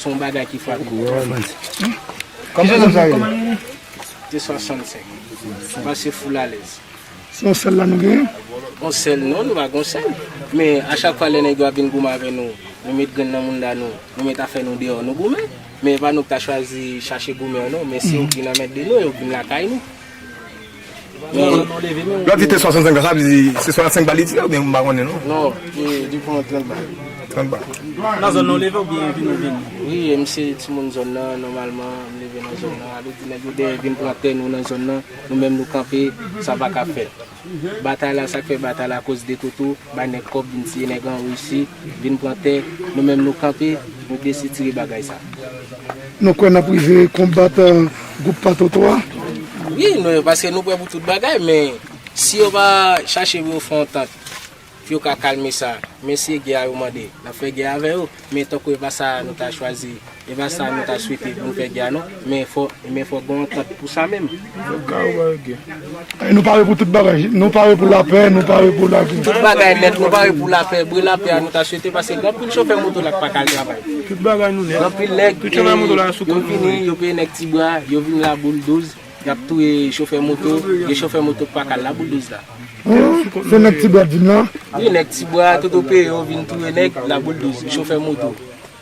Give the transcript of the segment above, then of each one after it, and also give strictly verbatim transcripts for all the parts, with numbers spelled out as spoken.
Se yon bagay ki frape. Kòman sa ye? Te swasannsenk. Pase foul alèz. Se yon sèl la nou genyen? Yon sèl non, nou pa gon sèl. Men a chak fwa lè nèg yo ap vin goumen avè nou, nou met grenn nan mounda nou, nou met afè nou deyò, nou goumen. Men e pa nou ki ta chwazi chache goumen yo non, men se yo ki vin anmède nou, yo vin lakay nou. Lè w di te swasannsenk la, sa vle di se swasannsenk bal li tire oubyen m pa konnen non? Non, li, li pran trant bal. Trant bal. Nan zòn nan w leve oubyen vin ou vin? Wi, m se timoun zòn nan, nòmalman, m leve nan zòn nan. Ale di nèg yo dèyè vin pran tè nou nan zòn nan, nou menm nou kanpe, sa pa ka fèt. Batay la, sa k fè batay la akoz de Toto, bay nèg kòb, vin tiye nèg an Risi, vin pran tè, nou menm nou kanpe, nou deside tire bagay sa. Nou kwè n ap rive konbat, eh, gwoup pa Toto a? Wi, nou, paske nou prè pou tout bagay, men si yo pa chache pou yo fè yon antant, pou yo ka kalme sa, men se gè a yo mande, n ap fè gè avè yo, men tankou e pa sa nou ta chwazi, e pa sa nou ta swete pou n fè gè a non, men fò, men fò gen yon antant pou sa menm. Fò ka yo ba yo gè. E nou pare pou tout bagay, nou pare pou lapè, nou pare pou lagè. Tout bagay nèt, nou pare pou lapè, bre lapè a nou ta swete, paske gen anpil chofè moto la k pa ka al travay. Tout bagay nou nèt. Gen anpil nèg, tout chofè moto la sou yo kont nou vini, yo peye nèg ti bwa, yo vin la bouldouz, y ap touye chofè moto, gen chofè moto k pa ka al la bouldouz la. Hum, se nèg ti bwa vin la? Wi, nèg ti bwa, Toto peye yo vin touye nèg, la bouldouz, chofè moto.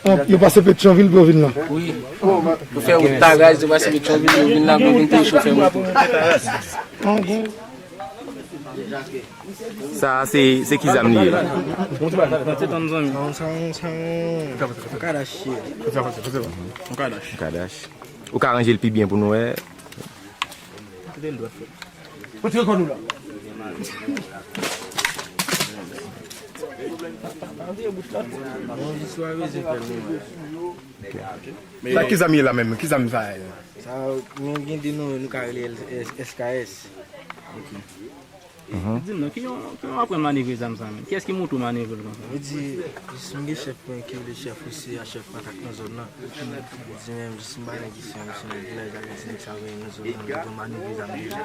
An, yo pase Petyonvil pou yo vin la? Wi. Yo fè wout Tagaz, yo pase Petyonvil, yo vin la, yo vin touye chofè moto. An, bon. Sa a, se, se ki zam li ye? Bon, se tann zanmi. Sa yon, sa yon, sa yon Kadash ye. Yon Kadash. Yon Kadash. Ou ka ranje l pi byen pou nou wè? Kite l dwat fè. Retire kò nou la. Sa ki zam ye la menm? Ki zam sa ye? Sa, nou gen de non, nou ka rele l S K S. Ok. Mhm. Di m non, ki jan, ki jan w aprann manevre zam sa menm? Kiyès ki montre w manevre l konsa? Vle di, jis m gen chèf mwen ki rele chèf Risi a, chèf Makak nan zòn nan. Vle di menm, jis m pa nèg isi an, m se nèg vilaj la, vle di nèg sa yo gen nan zòn nan, m te konn manevre zam deja.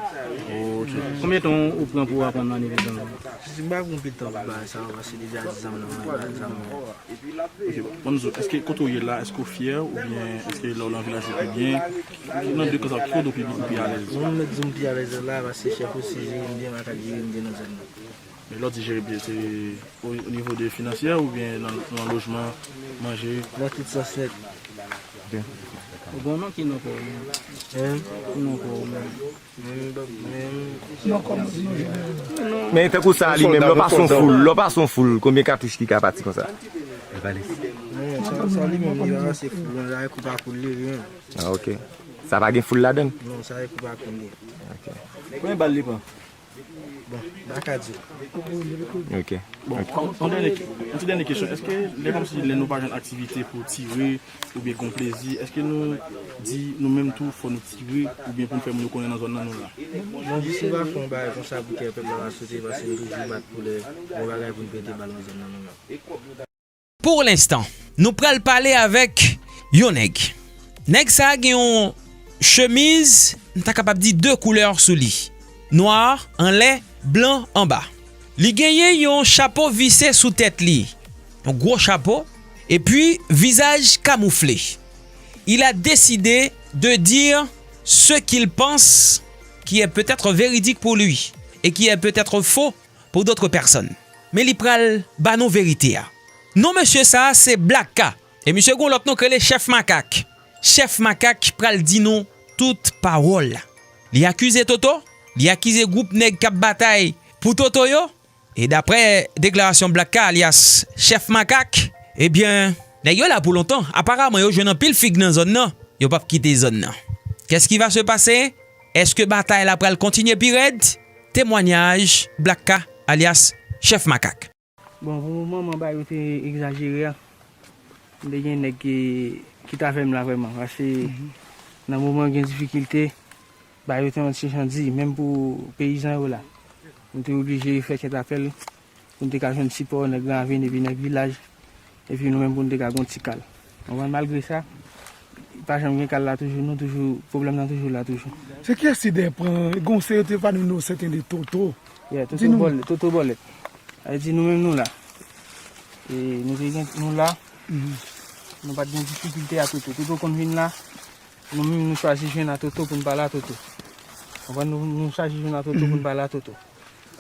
Ok. Konbyen tan ou pran pou w aprann manevre zam? Jis m pa pran anpil tan pou bagay sa yo, paske deja di zam nan, mwen, zam nan. Ok, bon, ban m di w, èske kote w ye la, èske w fyè oubyen èske lè w nan vilaj ou pi byen? Nan de ka sa, ki kote w pi, ou pi alèz? Mwen, m mèt di m pi alèz la, paske chèf Risi jere m byen, Makak jere m byen nan zòn nan. Men lè w di jere byen, se o, o nivo de finansyè oubyen nan, nan lojman, manje? Nan tout sans nèt. Ok. Ou gon non, ki non pa w menm? Hein? Ki non pa w menm? Men tankou sa li menm, lè w pase yon foul, lè w pase yon foul, konbyen katouch ki ka pati konsa? Non, sa, sa li menm, li ranse foul, non, sa e koup a koul li, li menm. Ah, ok. Sa pa gen foul ladan l? Non, sa e koup a koul li. Ok. Konbyen bal li pran? Bon, m pa ka di w. Ok. Bon, yon, yon dènye, yon ti dènye kesyon. Èske lè kòmsi lè nou pa jwenn aktivite pou tire, oubyen gon plezi, èske nou di nou menm tou fò nou tire oubyen pou n fè moun yo konnen nan zòn nan nou la? Non, jis nou pa fè yon bagay konsa pou kè pèp la pa sote, paske nou toujou bat pou lè yon bagay pou n pete bal nan zòn nan nou la. Pour l'instant, nou pral pale avèk yon nèg. Nèg sa a gen yon chemiz, m ta kapab di de koulè sou li. Nwa anlè, blan anba. Li genyen yon chapo vise sou tèt li, yon gwo chapo, epi vizaj kamoufle. Il a décidé de dire ce qu'il pense, qui est peut-être véridique pour lui et qui est peut-être faux pour d'autres personnes. Men li pral ba nou verite a. Non mesye sa a se Black K. E misye gon lòt non k rele Chèf Makak. Chèf Makak pral di nou tout pawòl. Li akize Toto, li akize gwoup nèg k ap batay pou Toto yo. E daprè deklarasyon Black K alyas Chèf Makak, ebyen, nèg yo la pou lontan. Aparaman, yo jwenn anpil fig nan zòn nan. Yo p ap kite zòn nan. Qu'est-ce qui va se passer? Èske batay la pral kontinye pi rèd? Temwanyaj Black K alyas Chèf Makak. Bon, pou moman, bagay yo te egzajere a. M te gen nèg ki, ki t avè m la vrèman. Paske nan moman gen difikilte, bagay yo te yon ti jan di, menm pou peyizan yo la. Nou te oblije fè kèk apèl pou n te ka jwenn sipò nèg Ravin epi nèg vilaj, epi nou menm pou n te ka gon ti kal. Konprann? Malgre sa, pa janm gen kal la toujou, nou toujou, pwoblèm nan toujou la toujou. Se kiyès ki dèyè pran, gon se yo te pale nou sèten de Toto? Yeah, Toto Bòlèt, Toto Bòlèt. Sa vle di nou menm nou la. E nou te gen, nou la. Mhm. Nou pa t gen difikilte a Toto. Toto konn vin la, nou menm nou chwazi jwenn a Toto pou n pale a Toto. Konprann? Nou, nou chwazi jwenn a Toto pou n pale a Toto.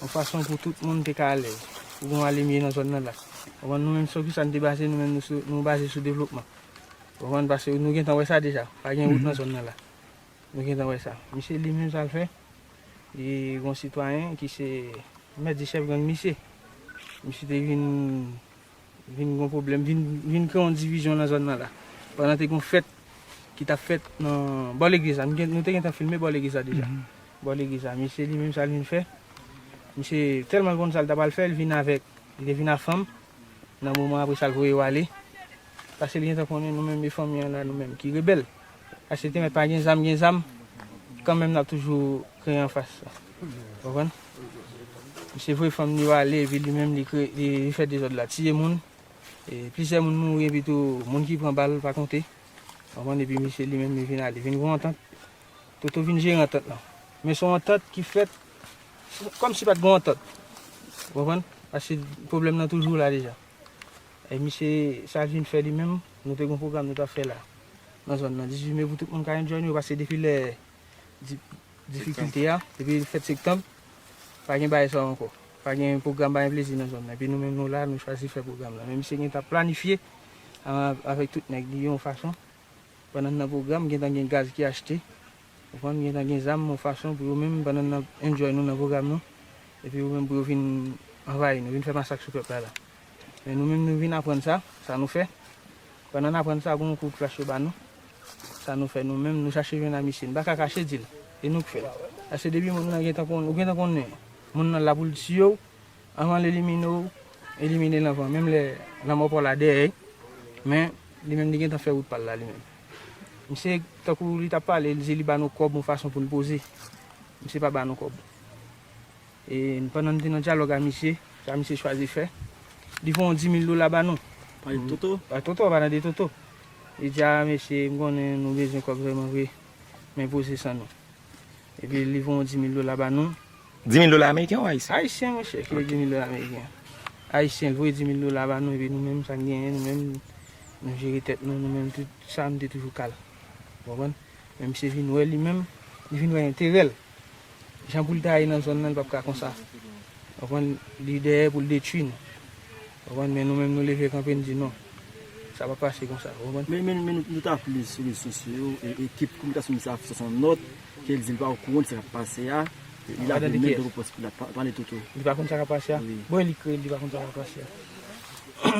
Yon fason pou tout moun te ka alèz. Pou gen yon alemye nan zòn nan la. Konprann? Nou menm sou kisa n te baze, nou menm nou, sou- nou baze sou devlopman. Konprann? Paske nou gentan wè sa deja. Pa gen wout nan zòn nan la. Nou gentan wè sa. Misye li menm sa l fè. Li gon sitwayen ki se mèt di chèf gang misye. Misye te vin vin gon pwoblèm, vin, vin kreye yon divizyon nan zòn nan la. Pandan te gon fèt ki t ap fèt nan bò legliz la. Nou gen- nou te gentan filme bò legliz la deja. Bò legliz la. Misye li menm sa l vin fè. Misye tèlman l konn sa l t ap al fè, l vin avèk, li te vin ak fanm. Nan moman apre sa l voye yo ale. Paske li gentan konnen nou menm e fanmi an la, nou menm ki rebèl. Paske te mèt pa gen zam, gen zam. Kanmenm n ap toujou kreye anfas. Konprann? Misye voye fanm li yo ale, epi li menm li kreye, li, li fè dezòd la, tiye moun. E plizyè moun mouri, epi tou moun ki pran bal pa konte. Konprann? Epi misye li menm li vin ale, vin gon antant. Toto vin jere antant lan. Men se yon antant ki fèt kòmsi pa t gon antant. Konprann? Paske pwoblèm nan toujou la deja. E misye, sa l vin fè li menm, nou te gon pwogram nou t ap fè la. Nan zòn nan, dizuit me pou tout moun ka enjoy nou, paske depi lè di- difikilte a, depi fèt septanm, pa gen bagay sa ankò. Pa gen pwogram, pa gen plezi nan zòn nan. Epi nou menm nou la, nou chwazi fè pwogram nan. Men misye gentan planifye a- avèk tout nèg li yon fason. Pandan n nan pwogram, gentan gen gaz ki achte. Konprann? Gentan gen zam yon fason pou yo menm, pandan n nan enjoy nou nan pwogram nou. Epi yo menm pou yo vin anvayi nou, vin fè masak sou pèp la la. Men nou menm nou vin aprann sa, sa nou fè. Pandan n aprann sa, gon kout flach yo ba nou. Sa nou fè nou menm, nou chache jwenn a misye. Nou pa ka kache di l. E nou k fè l. Paske depi moun nan gentan konn, ou gentan konnen, moun nan la pou l tiye w, anvan l elimine w, elimine l anvan. Menm lè lanmò pa w la dèyè, men li menm li gentan fè wout pa l la li menm. Misye, tankou li t ap pale, li di li ba nou kòb yon fason pou n poze. Misye pa ba nou kòb. E pandan n te nan dyalòg a misye, sa misye chwazi fè, li voye yon di mil dola ba nou. Pale de Toto? A Toto, pa nan de Toto. Li di, a mesye, m konnen nou bezwen kòb vrèman vre, men poze san nou. Epi li voye yon di mil dola ba nou. Di mil dola ameriken ou ayisyen? Ayisyen, monchè, ki voye di mil dola ameriken. Ayisyen, l voye di mil dola ba nou, epi nou menm, sa n genyen, nou menm, nou jere tèt nou, nou menm, tout sa, nou te toujou kal. Ou konprann? Men misye vin wè li menm, li vin wè enterè l. Jan pou l ta ye nan zòn nan, li p ap ka konsa. Ou konprann? Li dèyè pou l detwi nou. Ou konprann? Men nou menm, nou leve kanpe, n di non. Sa p ap pase konsa. Ou konprann? Men, men, men nou, nou ta ap li sou rezo sosyo yo, e, ekip kominikasyon misye a sot yon nòt, ke l di l pa okouran de sa k ap pase a. Li lave men l, tankou pòs pilat, pa, pale Toto. Li pa konn sa k ap pase a? Wi. Bon, e li k kreye l, li pa konn sa k ap pase a.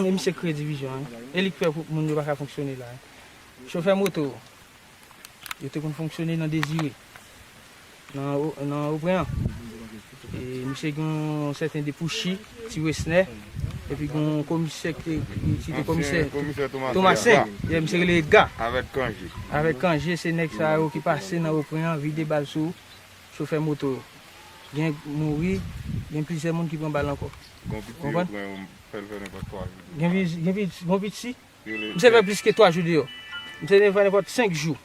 E misye kreye divizyon an. E li k fè pou moun yo pa ka fonksyone la. Chofè moto, yo te konn fonksyone nan Dezire, nan O-, nan Opren an. E misye gen yon sèten Depouchi, Ti Wesnè, epi gen yon komisè ki te, ki te komisè Tomasen. Tomasen. Ye, misye rele Edga. Avèk Kanje. Avèk Kanje, se nèg sa yo ki pase nan Opren an, vide bal sou chofè moto yo. Gen mouri, gen plizyè moun ki pran bal ankò. Gon piti yo pran, fè l fè nenpòt twa jou. Gen pi-, gen pi-, gon piti, misye fè plis ke twa jou deyò. Misye te fè nenpòt senk jou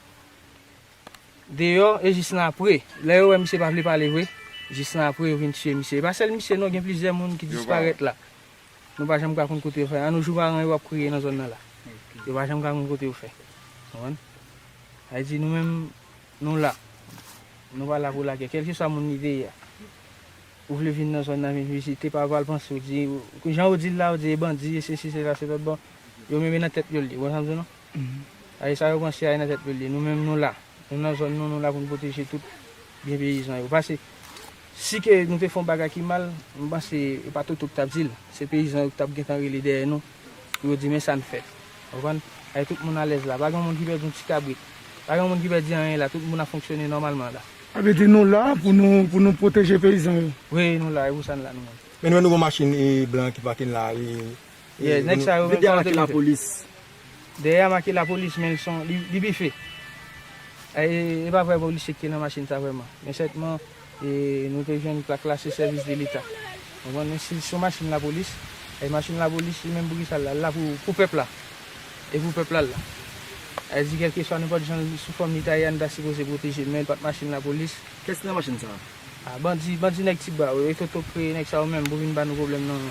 deyò, e jis nan apre, lè yo wè misye pa vle pale vre, jis nan apre yo vin tiye misye. E pa sèl misye non, gen plizyè moun ki disparèt la. Nou pa janm ka konn kote yo fè. An nou jou paran yo ap kriye nan zòn nan la. Yo pa janm ka konn kote yo fè. Konprann? Sa vle di nou menm, nou la. Nou pa la pou lagè. Kèlkeswa moun li te ye a. Ou vle vin nan zòn nan, vin vizite, pa pral panse, ou di, jan ou di l la, ou di e bandi, e sesi, sela, se lòt bò. Yo menm e nan tèt yo l ye. Ou konn sa m di w non? Aye sa yo panse a, e nan tèt yo l ye. Nou menm, nou la. Nou nan zòn nou, nou la pou n pwoteje tout byen peyizan yo. Paske, si ke nou te fè yon bagay ki mal, m panse e pa Toto k t ap di l. Se peyizan yo ki t ap gentan rele dèyè nou. Pou yo di, men sa n fè. Ou konprann? Ay, tout moun alèz la. Pa gen moun ki pèdi yon ti kabrit. Pa gen moun ki pèdi anyen la. Tout moun ap fonksyone nòmalman la. Sa vle di nou la pou nou, pou nou pwoteje peyizan yo? Wi, nou la. E pou sa n la, nou menm. Men nou, nou gon machin, e, blan ki pake la, e, e, yeah, nèg sa yo menm, dèyè a make lapolis. Dèyè a make lapolis, men l son, li, li bife. E, e pa vrè polisye ki te nan machin sa vrèman. Men sètman, e, nou te jwenn plak la, se sèvis de leta. Ou konprann? Men si l se yon machin lapolis, e machin lapolis, li menm pou ki sa l la? L la pou, pou pèp la. E pou pèp la l la. Sa vle di, kèlkeswa nenpòt jan, sou fòm li ta ye a, nou ta sipoze pwoteje l. Men l pa t machin lapolis. Kiyès ki nan machin sa a? Ah, bandi, bandi nèg Tibwa, wi, Toto kreye nèg sa yo menm pou vin ba nou pwoblèm nan.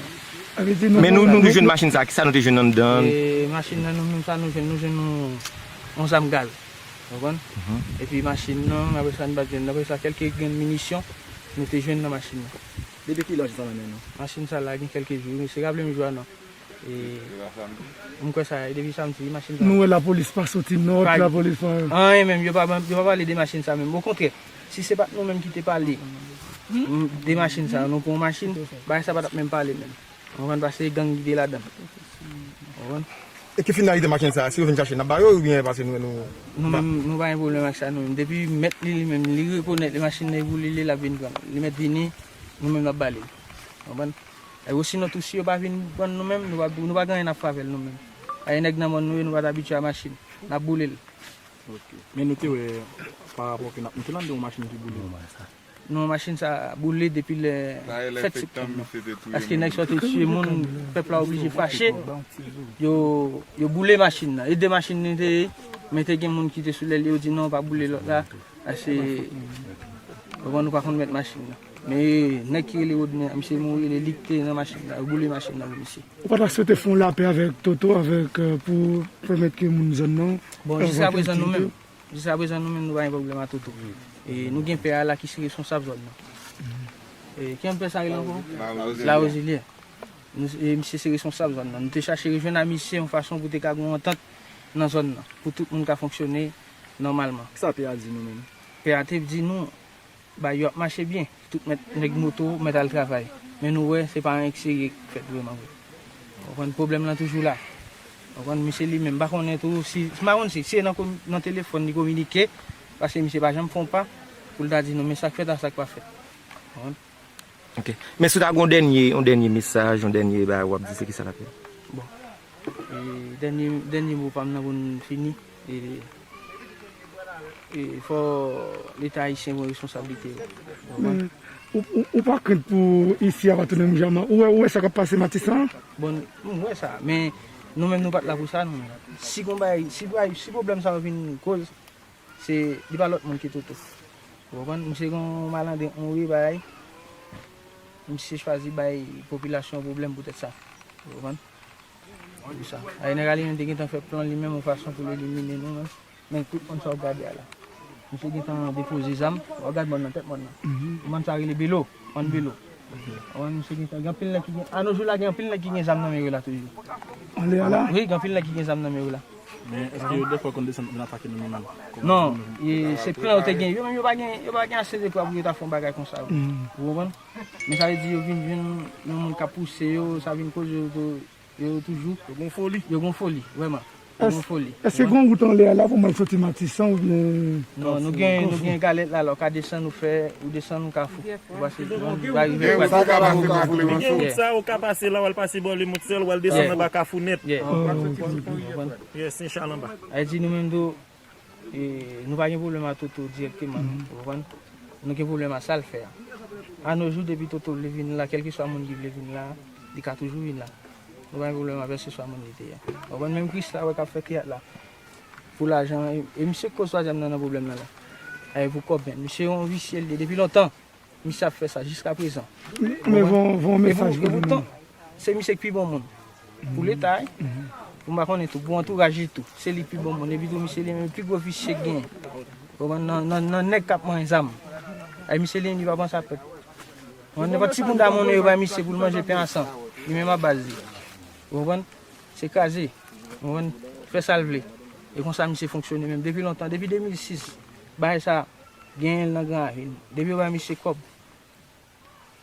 Men nou, nou jwenn machin sa, kisa nou te jwenn anndan? E machin nan, nou menm sa nou jwenn, nou jwenn nou yon zam gaz. Ou konprann? Epi machin nan, apre sa nou pa t jwenn, apre sa kèlke grenn minisyon, nou te jwenn nan machin nan. Depi kilè machin sa nan men nou? Machin sa la gen kèlke jou, wi, se ka menm jou a non. E, m kwè sa, e depi samdi, machin sa. Nou wè lapolis pa soti nòt, lapolis pa. Anyen menm, yo pa, yo pa pale de machin sa menm. Okontrè, si se pa t nou menm ki te pale de machin sa, nou pran yon machin, bagay sa pa t ap menm pale menm. Ou konprann, paske gang ki te ladan. Ou konprann? E ki finalite machin sa? Si yo vin chache, n ap ba yo oubyen paske nou, nou. Nou menm, nou pa gen pwoblèm ak sa nou menm. Depi mèt li, li menm, li rekonèt li machin nan e pou li, li, l ap vin pran l. Li mèt vini, nou menm n ap ba li. Ou konprann? E osinon tou, si yo pa vin pran nou menm, nou pa, nou pa gen anyen n ap fè avè l nou menm. Ay nèg nan mòn nou ye, nou pa t abitye a machin. N ap boule l. Ok. Men nou te wè, pa rapò ke n ap, nou te tande yon machin ki boule. Non, machin sa boule depi lè fèt septanm nan. Paske nèg sa yo te tiye moun, pèp la oblije fache. Yo, yo boule machin nan. E de machin nou te ye, men te gen moun ki te sou lè l, yo di non, pa boule lòt la. Paske, ou konprann, nou pa konn mèt machin nan. Men nèg ki rele Rodney, misye mouri, li, li ki te nan machin nan, yo boule machin nan pou misye. Ou pa ta swete fè yon lapè avèk Toto, avèk, euh, pou pèmèt ke moun zòn nan. Bon, jiskaprezan nou menm, jiskaprezan nou menm, nou pa gen pwoblèm ak Toto. E nou gen pè a la ki se responsab zòn nan. E ki pè sa rele ankò? Larozilye. Nou, e misye se responsab zòn nan. Nou te chache rejwenn a misye yon fason pou te ka gen yon antant nan zòn nan, pou tout moun ka fonksyone nòmalman. Kisa pè a di nou menm? Pè a te di nou, bagay yo ap mache byen, tout mèt, nèg moto mèt al travay. Men nou wè, se pa anyen ki serye k fèt vrèman vre. Ou konprann, pwoblèm lan toujou la. Ou konprann, misye li menm, m pa konnen tou, si, m pa konn si, si se nan komi-, nan telefòn li kominike, paske misye pa janm fè yon pa pou l ta di nou, men sa k fèt a sa k pa fèt. Ou konprann? Ok. Men si w ta gen yon dènye, yon dènye mesaj, yon dènye bagay w ap di, se kisa l ap ye? Bon. E dènye, dènye mo pa m nan pou n fini. E, e fò Leta ayisyen pran responsablite yo. Ou konprann? Men, ou, ou, ou pa krent pou isi a pa tounen menm jan an? Ou wè, ou wè sa k ap pase Matisan? Bon, m wè sa, men nou menm nou pa t la pou sa, nou menm. Si gon bagay, si bagay, si pwoblèm sa yo vin koz, se, li pa lòt moun ke Toto. Ou konprann? Misye gon malandren, on wi bagay. Misye chwazi bay popilasyon an pwoblèm poutèt sa. Ou konprann? Pou sa. Ay, nèg a li menm te gentan fè plan li menm yon fason pou l elimine nou menm. Men tout mòn sa w gade a la. Misye gentan depoze zam. W ap gade mòn nan, tèt mòn nan. Mòn sa rele Belo. Mòn Belo. Ou konprann, misye gentan, gen anpil nèg ki gen, a no jou la, gen anpil nèg ki gen zam nan men yo la toujou. Anlè a la? Wi, gen anpil nèg ki gen zam nan men yo la. Men èske yo dèfwa konn desann vin atake nou menm? Non, e, se plan yo te gen. Yo menm yo pa gen, yo pa gen ase de pwa pou yo ta fè yon bagay konsa. Ou konprann? Men sa vle di yo vin jwenn yon moun k ap pouse yo, sa vin koze yo, yo toujou. Yo gon foli. Yo gon foli, vrèman. Yo gon foli. Èske gon wout anlè a la pou m al soti Matisan oubyen? Non, nou gen, nou gen galèt la, lè w ka desann, ou fè, ou desann, ou Kafou. Ou pase, ou rive Kafou. Gen wout sa, ou ka pase la, w al pase bò Lemont Sèl, w al desann anba Kafou nèt. Yeah. Ou konprann? Yeah, Sen Chal anba. Sa vle di nou menm tou, e, nou pa gen pwoblèm ak Toto dirèkteman, non. Ou konprann? Nou gen pwoblèm ak sa l fè a. A no jou, depi Toto vle vin la, kèlkeswa moun ki vle vin la, li ka toujou vin la. Nou pa gen pwoblèm avè l, seswa moun li te ye. Ou konprann, menm Krisla wè k ap fè teyat la. Pou lajan, e, e misye k koz twazyèm nan nan pwoblèm nan la. E pou kòb, men misye yon visye l ye depi lontan. Misye ap fè sa jiskaprezan. Men voye yon mesaj pou li menm. Se misye k pi bon moun. Pou Leta, wi. Pou m pa konnen tou, pou antouraj li tou. Se li k pi bon moun. Epi tou, misye li menm pi gwo visye k genyen. Ou konprann, nan, nan, nan nèg k ap manyen zam. Ay, misye li menm, li pa panse a pèp. Ou konprann, nenpòt ti bounda monnen yo bay misye pou l manje pen a san. Li menm a baz li. Ou konprann? Se kraze. Ou konprann? Fè sa l vle. E konsa misye fonksyone menm. Depi lontan, depi de mil sis, bagay sa genyen l nan Gran Ravin. Depi yo bay misye kòb,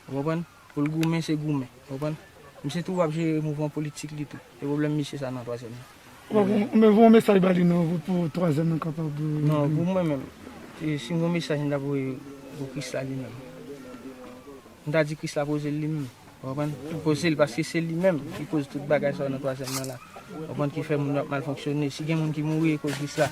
ou konprann? Pou l goumen, se goumen. Ou konprann? Misye tou ap jere mouvman politik li tou. Se pwoblèm misye sa nan twazyèm nan. Ou pa gon, men voye yon mesaj ba li non, pou, pou twazyèm nan kapab, euh, non, pou mwen menm, e, si m gon mesaj m t ap voye pou Krisla li menm. M ta di Krisla poze l li menm. Ou konprann? Poze l, paske se li menm ki koz tout bagay sa yo nan twazyèm nan la. Ou konprann, ki fè moun yo ap mal fonksyone. Si gen moun ki mouri, e koz Krisla.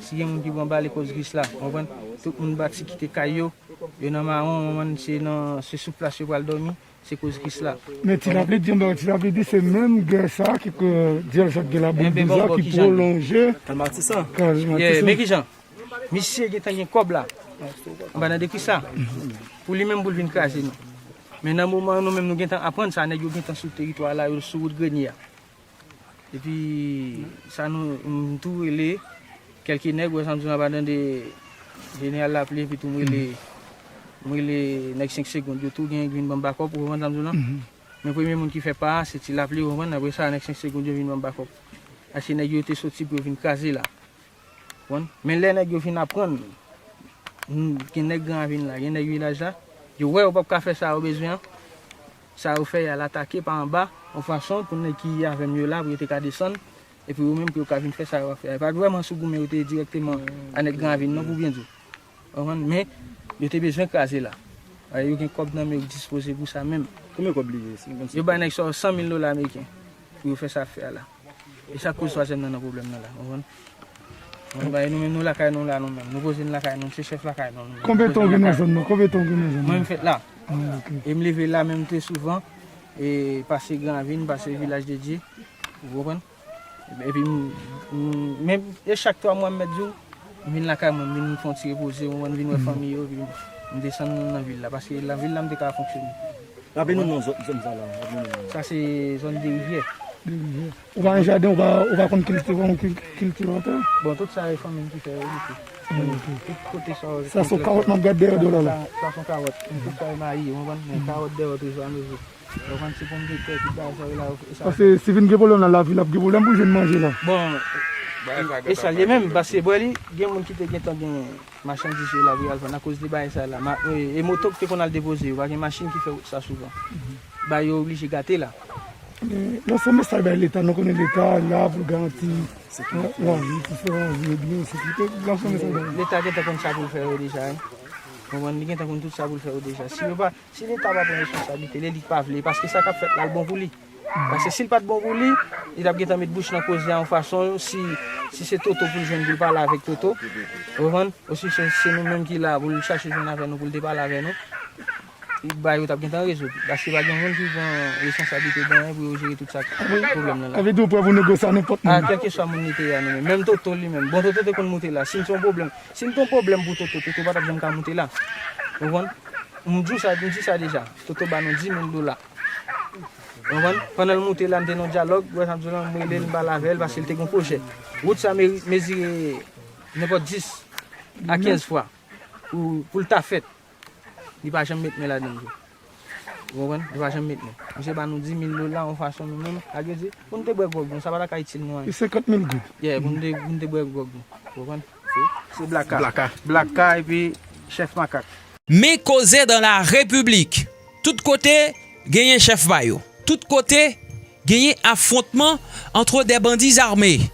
Si gen moun ki pran bal, e koz Krisla. Ou konprann? Tout moun pati kite kay yo. Yo nan mawon, ou konprann, se nan, se sou plas yo pral dòmi. Se koz Krisla. Men Ti Lapli di, men Ti Lapli di se menm gè sa ki, ke Dyèl Zòt gen la boul douz la ki pwolonje. Kal Matisan. Kal Matisan. Men kijan? Misye gentan gen kòb la. Anba nan dekri sa. Pou li menm, pou l vin kraze nou. Men nan moman an, nou menm, nou gentan aprann sa, nèg yo gentan sou teritwa la, yo sou wout Grenie a. Epi, sa nou, m tou rele kèlke nèg, wè sa m di w, anba nan de jeneral Lapli, epi tou m rele, m rele nèg senk segonn, yo tou gen vin ban m bakòp, ou konprann sa m di w lan? Men premye moun ki fè pa a, se Ti Lapli, ou konprann? Apre sa, nèg senk segonn yo vin ban m bakòp. Paske nèg yo te soti pou yo vin kraze la. Konprann? Men lè nèg yo fin aprann, n- gen nèg Gran Ravin la, gen nèg vilaj la, yo wè yo p ap ka fè sa yo bezwen an, sa yo fè y al atake pa anba, yon fason pou nèg ki avè m yo la, pou yo te ka desann, epi yo menm pou yo ka vin fè sa yo ap fè a. E pa t vrèman sou goumen yo te ye dirèkteman a nèg Gran Ravin non, pou byen di w. Ou konprann? Men, yo te bezwen kraze la. Yo gen kòb nan men yo k dispoze pou sa menm. Konbyen kòb li ye? Yo bay nèg sa yo san mil dola ameriken pou yo fè sa ap fè a la. E sa k koz twazyèm nan nan pwoblèm nan la, ou konprann? Ou konprann? Bagay nou menm, nou lakay nou la, nou menm. Nou poze n lakay nou, se chèf lakay nou, nou menm. Konbyen tan w gen nan zòn nan? Konbyen tan w gen nan zòn nan? Mwen, m fèt la. Ah, ok. E m leve la menm trè souvan, e pase Gran Ravin, pase Vilaj de Dye, ou konprann? Epi m, m, men e chak twa mwa m mèt di w, m vin lakay mwen, m vin fè yon ti repoze, ou konprann, vin wè fanmi yo, epi m desann nan vil la, paske nan vil la m te ka fonksyone. Raple nou non zòn, zòn sa la, raple nou non. Sa se zòn de Rivyè. De Rivyè. Ou pa gen jaden, ou pa, ou pa konn kilti-, kiltivatè? Bon, tout sa e fanmi m ki fè yo, wi. Ah, ok. Tout kote sa yo. Sa se kawòt m ap gade dèyè w la la. Sa se kawòt. Tout sa e mayi, ou konprann? Men kawòt dèyè w toujou a nouvo. Ou konprann, se ponmdetè, tout bagay sa yo la, e sa. Paske si vin gen pwoblèm la, lavil ap gen pwoblèm pou jwenn manje la. Bon, e sa l ye menm, paske bwè li, gen moun ki te gentan gen machandiz yo la pou y al vann akoz de bagay sa la. Ma, e, e moto ki te konn al depoze yo, pa gen machin ki fè wout sa souvan. Ba yo oblije gate la. Men, lanse yon mesaj bay Leta, nou konnen Leta la pou l garanti lavi, pou fè lavi yo byen, sekirite, lanse yon mesaj bay yo. Leta gentan konn sa pou l fè yo deja, wi. Ou konprann, li gentan konn tout sa pou l fè yo deja. Si yo pa, si Leta pa pran responsablite li, li pa vle, paske sa k ap fèt la, l bon pou li. Paske si l pa t bon pou li, li t ap gentan met bouch nan koze a yon fason, si, si se Toto pou l jwenn, pou l pale avèk Toto. Ou konprann? Osi se, se nou menm ki la pou l chache jwenn avè nou, pou l te pale avè nou. Bagay yo t ap gentan rezoud. Paske pa gen moun ki pran responsablite de anyen pou yo jere tout sa k pwoblèm nan la. Sa vle di ou prè pou negosye a nenpòt moun. A, kèlkeswa moun li te ye a, nou menm. Menm Toto li menm. Bon, Toto te konn moute la. Si n se yon pwoblèm, si n te yon pwoblèm pou Toto, Toto pa t ap janm ka moute la. Ou konprann? M di w sa, m di sa deja. Toto ba nou dis mil dola. Ou konprann? Pandan l moute la, n te nan yon dyalòg, wè sa m di w lan, m rele l, m pale avè l, paske l te gen yon pwojè. Wout sa meri-, mezire nenpòt dis a kenz fwa pou, pou l ta fèt. Li pa janm met men ladan l tou. Ou konprann? Li pa janm met men. Misye ba nou dis mil dola, yon fason nou menm, ak yo di, pou n te bwè gwòg nou, sa pa ta ka itil nou anyen. E senkant mil goud. Yeah, pou n te, pou n te bwè gwòg nou. Ou konprann? Se, se Blaka. Blaka. Blaka epi Chèf Makak. Men koze dans la République. Tout kote, genyen chèf pa yo. Tout kote, genyen afwontman entre des bandits armés.